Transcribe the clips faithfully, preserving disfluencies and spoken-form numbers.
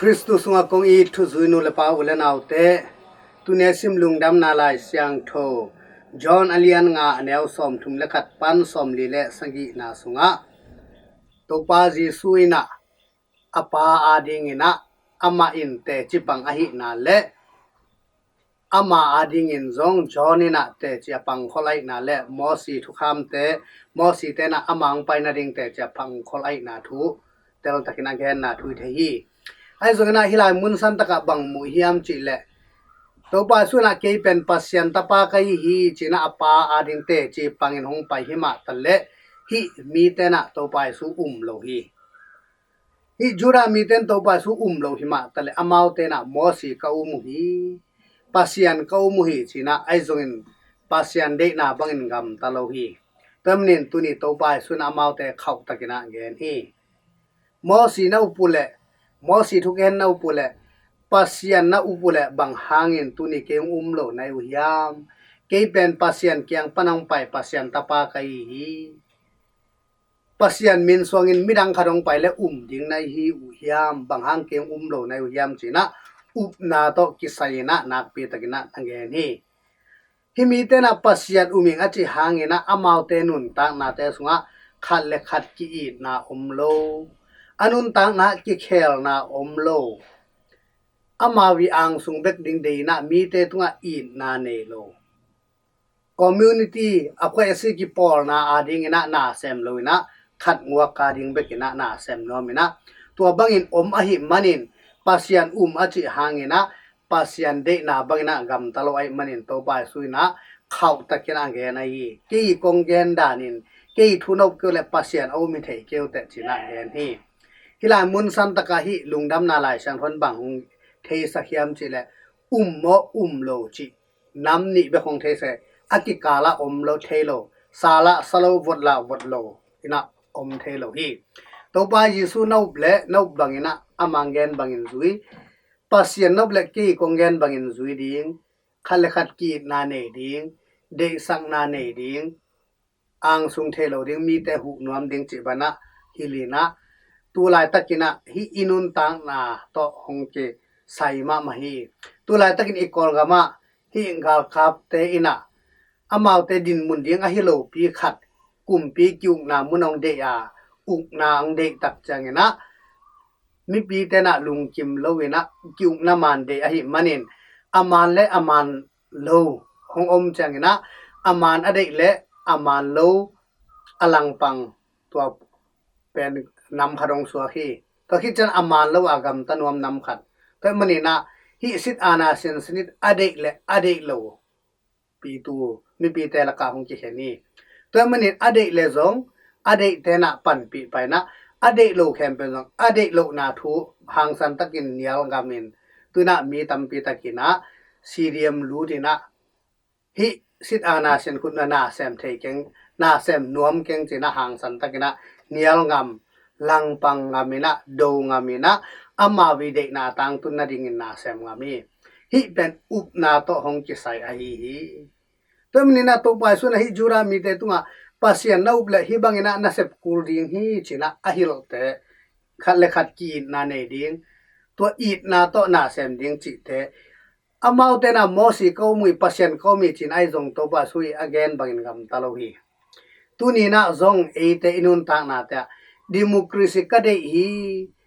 Khristu sungah kong it thuzui nu le pa, u le naute, tuni a sim Lungdamna Lai Siangtho John a lian nga, a neu sawmthum le khat pan sawmli le sagihna sungah Topa Jesu in ah a Pa adingin ah amah in teci pang ahihna le ama adingin zong John in ah teci a pangkhol ahihna le Mosi thukhamte, Mosite in ah ama hong pai nading teci a pangkhol ahihna thu teltakin a genna thu i thei hi. Ahi zongin ah hih lai mun santakah bang mu hiam cih leh, Topa Jesu in ah kei pen Pasian Tapa ka hi hi ci-in ah a Pa ading teci pangin hong pai hi mah taleh hih mite in ah Topa Jesu um lo hi. Hih Judah mite in Topa Jesu um lo hi mah taleh amaute in ah Mosi ka um uh hi, Pasian ka um uh hi ci-in ah, ahi zongin Pasian deihna bangin gamta lo hi. Tua manin tuni Topa Jesu in ah amaute khauhtakin ah gen hi. Mosi na up uh leh, Mosi thugen na up uh leh, Pasian na up uh leh bang hangin tuni kei hong um lo na hi uh hiam? Kei pen Pasian kiang pan hong pai Pasian Tapa ka hi hi. Pasian min suangin midang khat hong pai le um ding na hi uh hiam? Bang hang kei hong um lo na hi uh hiam ci-in ah upna tawh kisai in ah nakpitakin ah na gen hi. Hih mite in ah Pasian um ing a cih hangin ah amaute nuntaknate sungah khat le khat ki-itna om lo, a nuntakna kikhelna om lo, amau ii angsung bek ding dei in ah mite tungah itna nei lo, community a khuai a si kipawlna adingin ah na sem lo in ah khat nguak ading bekin ah na sem nuam in ah, tua bangin om ahih manin Pasian um a cih hangin ah Pasian deihna bangin ah gamta lo ahih manin Topa Jesu in ah khauhtakin ah gen ahi hi. Kei kong gen danin kei thu na up kei uh leh Pasian a um hi thei kei uh teh ci-in ah gen hi. Hih lai mun santakah hih Lungdamna Lai Siangtho in bang hong theisak hiam cih leh, um maw um lo cih nam nih bek hong theisak hi. A kikalah om lo, thei lo, sa lah sa lo, vot lah vot lo in ah om thei lo hi. Topa Jesu na up leh na up bangin ah ama hong gen bangin zui, Pasian na up leh kei kong gen bangin zui ding, khat le khat ki-itna nei ding, deihsakna nei ding, angsung thei lo ding, mite huh nuam ding cih bang ah hilh in ah, tu laitakin ah hih i nuntakna tawh hong kisai mahmah hi. Tu laitakin i Kawlgam ah hih galkapte in ah amaute dinmun ding ahi lopi khat, kumpi ki-ukna mun hong deih a, ukna hong deih tak ciangin ah mipite in ah lungkim lo in ah ki-ukna maan deih ahih manin a maan le a maan lo hong om ciangin ah a maan a deih le a maan lo a langpang, tua pen nam khat hong suak hi. Tua khit ciang a maan lo a gamta nuam nam khat. Tua ahih manin ah hih sit aana siansin in a deih le a deih lo pitu mipite lakah hong kikhen hi. Tua ahih manin a deih le zong a deihte in ah panpih pah in ah, a deih lo khempeuh zong a deih lohna thu hangsan takin nial ngamin, tu-in ah mi tampi takin ah C D M lut in ah hih sit aana siankhut na sem thei keng, na sem nuam keng ci-in ah hangsan takin ah nial ngam, langpang ngam in ah, do ngam in ah, amau ii deihna tangtun nadingin na sem ngam hi. Hih pen upna tawh hong kisai ahi hi. Tua ahih manin ah Topa Jesu in ah hih Judah mite tungah Pasian na up leh hih bangin ah na sep kul ding hi ci-in ah a hilhte, khat le khat ki-itna nei ding, tua itna tawh na sem ding cihte, amaute in ah Mosi ka um uh hi, Pasian ka um hi ci-in ah ahi zong Topa Jesu in a gen bangin gamta lo hi. Tuni in ah zong eite i nuntaknate ah democracy ka deih hi,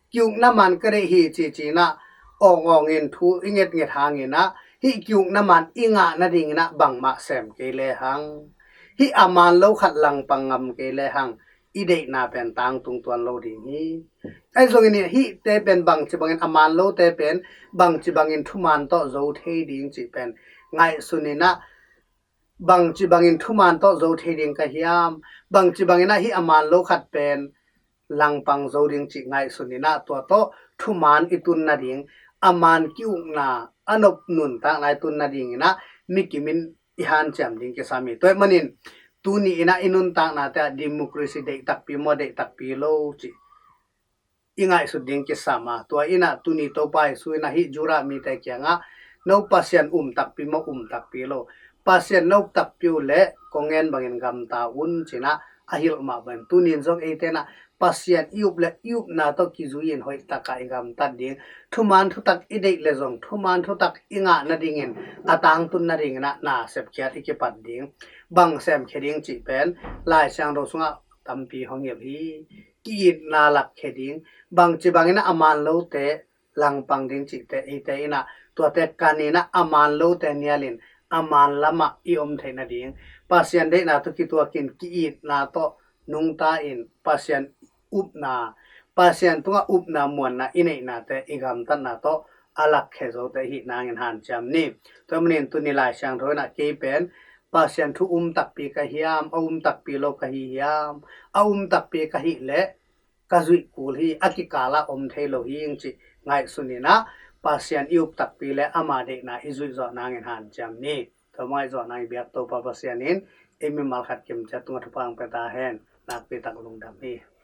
ki-ukna maan ka deih hi ci-in ah awng awngin thu i ngetnget hangin ah hih ki-ukna maan i ngah nadingin ah bangmah sem kei lehang, hih a maan lo khat langpang ngam kei lehang i deihna pen tangtung tuan lo ding hi. Ahi zongin hihte pen bangci bangin, a maan lote pen bangci bangin thumaan tawh zo thei ding cih pen ngaihsun in ah, bangci bangin thumaan tawh zo thei ding ka hiam, bangci bangin ah hih a maan lo khat pen langpang zo ding cih ngaihsun in ah, tua tawh thumaan i tun nading, a maan ki-ukna, a nop nuntakna i tun nadingin ah mikim in i hanciam ding kisam hi. Tua ahih manin tuni in ah i nuntaknate ah democracy deih takpi maw, deih takpi lo cih i ngaihsut ding kisam a, tua in ah tuni Topa Jesu in ah hih Judah mite kiangah, no Pasian um takpi maw, um takpi lo, Pasian na up takpi uh leh kong gen bangin gamta un ci-in ah a hilh mah bangin tuni in zong eite in ah Pasian i up le i upna tawh kizui-in hoih takah i gamtat ding. Thuman thutak i deih le zong thuman thutak i ngah nadingin a tangtun nadingin ah na sepkhiat i kipat ding. Bang semkhia ding cih pen Lai Siangtho sungah tampi hong hilh hi. Ki-itna lakkhia ding. Bangci bangin ah a man lote langpang ding cihte eite in ah tuate kanin ah a man lote nialin a man lamah i om theih nading. Pasian deihna tawh kituakin ki-itna tawh nungta in Pasian upna, Pasian tungah upna muanna i neihnate i gamtatna tawh a lakkhia zote i hih nangin hanciam ni. Tua manin tuni Lai Siangtho in ah kei pen Pasian thu um takpi ka hiam, a um takpi lo ka hi hiam, a um takpi ka hih leh ka zuih kul hi, a kikalah om thei lo hi ing cih ngaihsun in ah Pasian i up takpi le ama deihna i zuih zawh nangin hanciam ni. Tua ngaih zawh nang i biak Topa Pasian in ei mimal khat kimciat tungah thupha hong pia ta hen. Nakpi tak lungdam hi.